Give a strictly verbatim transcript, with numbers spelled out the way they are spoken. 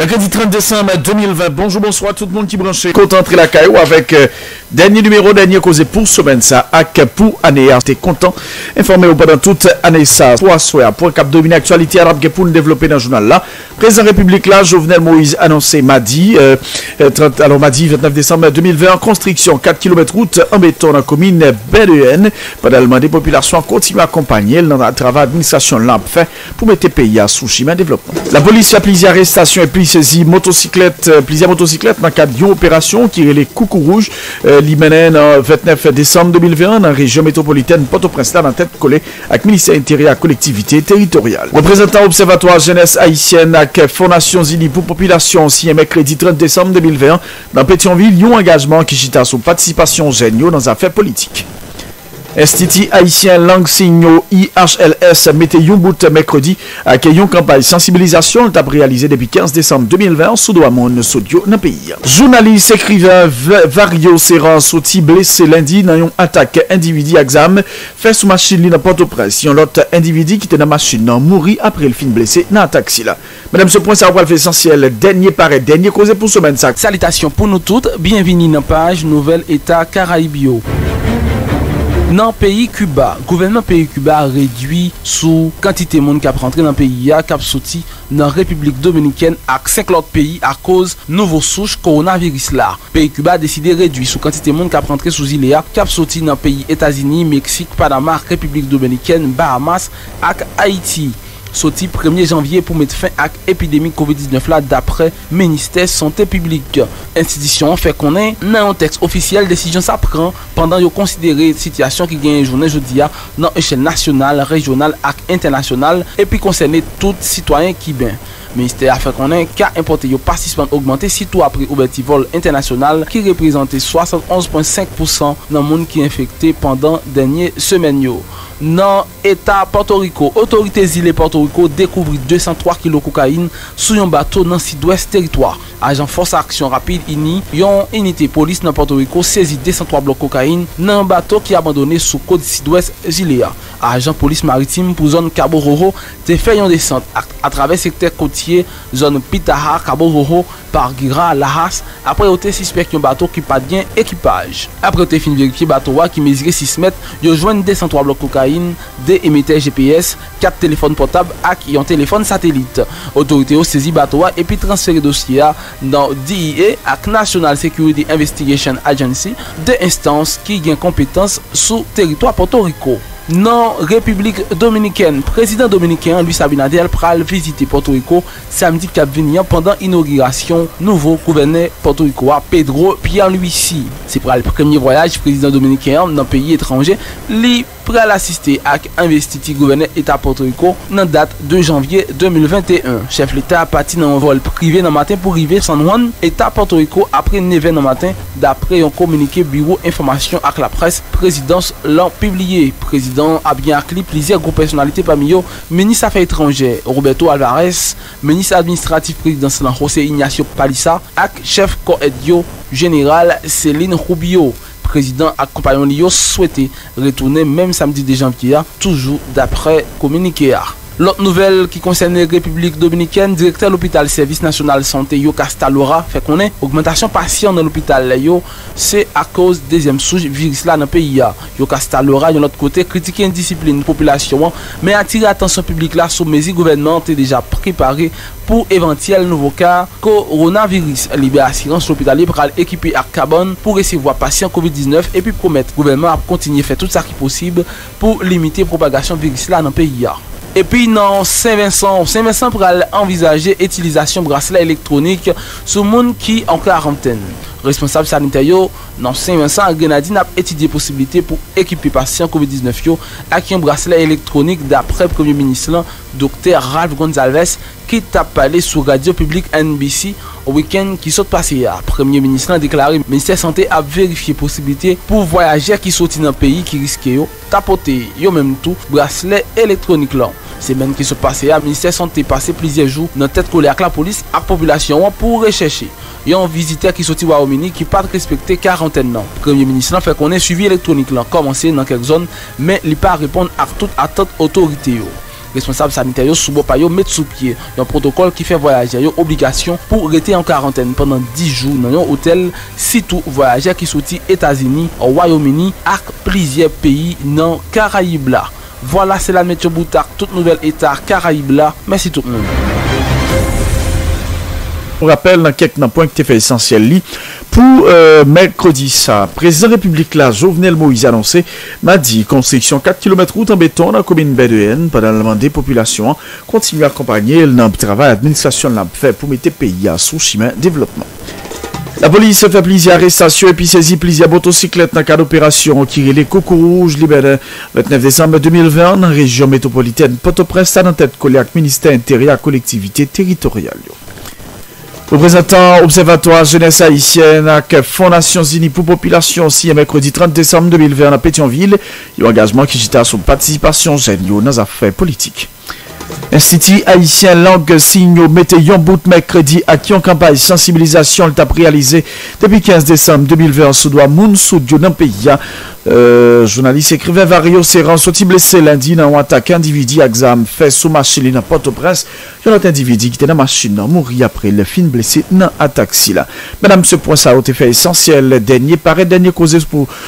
Mèkredi trant desanm de mil ven, bonjou, bonswa tout moun ki branche. Kontan antre lakay ou avèk, euh, dènye nimewo, dènye koze pou semèn sa ak pou ane a. Te kontan enfòme ou pandan tout ane sa. Pou aswè a, pwen k ap domine aktyalite a, n ap gen pou n devlope nan jounal la. Prezidan Repiblik la, Jovenel Moïse, anonse madi, euh, euh, trant, alò, madi vennèf desanm de mil ven an, konstriksyon kat kilomèt wout an beton nan komin Bèdeyèn, pandan l mande popilasyon an kontinye akonpanye l nan travay administrasyon l lan ap fè pou mete peyi a sou chimen devlopman. Lapolis fè plizyè arestasyon epi sezi motosiklèt, euh, plizyè motosiklèt nan kad yon operasyon ki rele Koukouwouj, euh, li mennen nan vennèf desanm de mil ven an nan rejyon metwopolitèn Pòtoprens la nan tèt kole ak Ministè Enteryè ak Kolektivite Teritoryal. Reprezantan Obsèvatwa Jenès Ayisyèn ak Fon Nasyonzini pou Popilasyon siyen mèkredi trant desanm de mil ven an nan Petyonvil yon angajman ki chita sou patisipasyon jèn yo nan zafè politik. Enstiti Ayisyen Lang Siy yo, I H L S, mete yon bout mèkredi ak yon kanpay sansibilizasyon l t ap reyalize depi kenz desanm de mil ven an sou dwa moun sot yo nan peyi a. Jounalis, ekriven V-, Vario Serran soti blese lendi nan yon atak endividi ak zam fè sou machin li nan Pòtoprens. Yon lòt endividi ki te nan machin nan mouri apre l fin blese nan atak sila. Medam, se pwen sa a pral fè esansyèl dènye parèt, dènye koze pou semèn sa. Salitasyon pou nou tout, byenvini nan paj nouvèl Eta Karayib yo. Nan peyi Kiba, gouvènman peyi Kiba redui sou kantite moun k ap rantre nan peyi a, k ap soti nan Repiblik Dominikèn ak senk lòt peyi akoz nouvo souch kowonaviris la. Peyi Kiba deside redui sou kantite moun k ap rantre sou zile a, k ap soti nan peyi Etazini, Meksik, Panama, Repiblik Dominikèn, Bahamas ak Ayiti soti premye janvye pou met fen ak epidemi kovid diznèf la, daprè Ministè Sante Piblik. Enstitisyon an fè konnen, nan yon tèks ofisyèl, desizyon sa pran pandan yo konsidere sitiyasyon ki genyen jounen jodi a nan echèl nasyonal, rejyonal ak entènasyonal, epi konsène tout sitwayen kiben. Ministè a fè konnen ka enpòte yo pa sispann ogmante, sitou apre ouvèti vòl entènasyonal ki reprezante swasannonz pwen senk pousan nan moun ki enfekte pandan dènye semèn yo. Nan Eta Pòtoriko, otorite zile Pòtoriko dekouvri de san twa kilo kokayin sou yon bato nan sidwès teritwa. Ajan Fòs Aksyon Rapid Ini, yon inite polis nan Pòtoriko, sezi de san twa blòk kokayin nan yon bato ki abandone sou kot sidwès zile a. Ajan polis maritim pou zòn Cabo Rojo te fè yon desant ak, atravè sektè kotye zòn Pitaha, Cabo Rojo, Parguera, Lajas, apre yo te sispèk yon bato ki pa t gen ekipaj. Apre yo te fin verifye bato a ki mezire sis mèt, yo jwenn de san twa blòk kokayin, de emetè G P S, kat telefòn pòtab ak yon telefòn satelit. Otorite yo sezi bato a epi transfere dosye a nan D E A ak National Security Investigation Agency, de enstans ki gen konpetans sou teritwa Pòtoriko. Nan Repiblik Dominikèn, prezidan dominiken an, Luis Abinader, pral vizite Pòtoriko samdi k ap vini an pandan inogirasyon nouvo gouvènè Pòtoriko a, Pedro Pierluisi. Se pral premye vwayaj prezidan dominiken an nan peyi etranje. Li pral asiste ak envestiti gouvènè eta Pòtoriko nan dat de janvye de mil venteyen. Chèf leta a pati nan yon vòl prive nan maten pou rive San Juan, eta Pòtoriko, apre nevè nan maten, dapre yon kominike Biwo Enfòmasyon ak Laprès prezidans lan pibliye. Prezidan an ap gen ak li plizyè gwo pèsonalite, pami yo minis afè etranjè Roberto Alvarez, minis administratif prezidans lan José Ignacio Paliza ak chèf kò èd yo, jeneral Celín Rubio. Prezidan ak konpayon li yo swete retounen menm samdi de janvye a, toujou daprè kominike a. Lòt nouvèl ki konsène Repiblik Dominikèn, direktè lopital Sèvis Nasyonal Sante Yokasta Lora fè konnen ogmantasyon pasyan nan lopital yo se akoz dezyèm souch viris la nan peyi a. Yokasta Lora, yon lòt kote, kritike endisiplin popilasyon an, men atire atansyon piblik la sou mezi gouvènman an te deja prepare pou evantyèl nouvo ka kowonaviris. Li bay asirans lopital yo pral ekipe ak kabann pou resevwa pasyan kovid diznèf epi pwomèt gouvènman ap kontinye fè tout sa ki posib pou limite pwopagasyon viris la nan peyi a. Epi nan Sen Vensan, Sen Vensan pral anvizaje itilizasyon braslè elektwonik sou moun ki an karantèn. Responsab sanitè yo nan Sen Vensan ak Grenadin ap etidye posiblite pou ekipe pasyan kovid diznèf yo ak yon braslè elektwonik, daprè premye minis lan, Doktè Ralph Gonsalves, ki t ap pale sou radyo piblik N B C wikenn ki sot pase a. Premye minis lan deklare ministè sante ap verifye posiblite pou vwayajè ki soti nan peyi ki riske yo ta pote yo menm tou braslè elektwonik lan. Semèn ki sot pase a, ministè sante pase plizyè jou nan tèt kole ak lapolis ak popilasyon an pou rechèche yon vizitè ki soti Wayòm Ini ki pa t respekte karantèn nan. Premye minis lan fè konnen swivi elektwonik lan kòmanse nan kèk zòn, men li pa reponn ak tout atant otorite yo. Responsab sanitè yo sou bò pa yo met sou pye yon pwotokòl ki fè vwayajè yo obligasyon pou rete an karantèn pandan dis jou nan yon otèl, sitou vwayajè ki soti Etazini, Wayòm Ini ak plizyè peyi nan Karayib la. Vwala, se la n met yon bout ak tout nouvèl eta Karayib la. Mèsi tout moun. Nou rapèl nan kèk nan pwen ki te fè esansyèl li pou, euh, mèkredi sa. Prezidan Repiblik la, Jovenel Moïse, anonse madi konstriksyon kat kilomèt wout an beton nan komin Bèdeyèn pandan l mande popilasyon an kontinye akonpanye l nan travay administrasyon l ap fè pou mete peyi a sou chimen devlopman. Lapolis fè plizyè arestasyon epi sezi plizyè motosiklèt nan kad operasyon ki rele Koukouwouj Libèdè vennèf desanm de mil ven an nan rejyon metwopolitèn Pòtoprens la nan tèt kole ak Ministè Enteryè ak Kolektivite Teritoryal yo. Reprezantan Obsèvatwa Jenès Ayisyèn ak Fon Nasyonzini pou Popilasyon siyen mèkredi trant desanm de mil ven an nan Petyonvil yon angajman ki chita sou patisipasyon jèn yo nan zafè politik. Enstiti Ayisyen Lang Siy yo mete yon bout mèkredi ak yon kanpay sansibilizasyon l t ap reyalize depi kenz desanm de mil ven an sou dwa moun soud yo nan peyi a. Euh, jounalis ekriven Vario Seran soti blese lendi nan yon atak endividi ak zam fè sou machin li nan Pòtoprens. Yon lòt endividi ki te nan machin nan mouri apre l fin blese nan atak sila. Medam, se pwen sa yo te fè esansyèl dènye parèt, dènye koze pou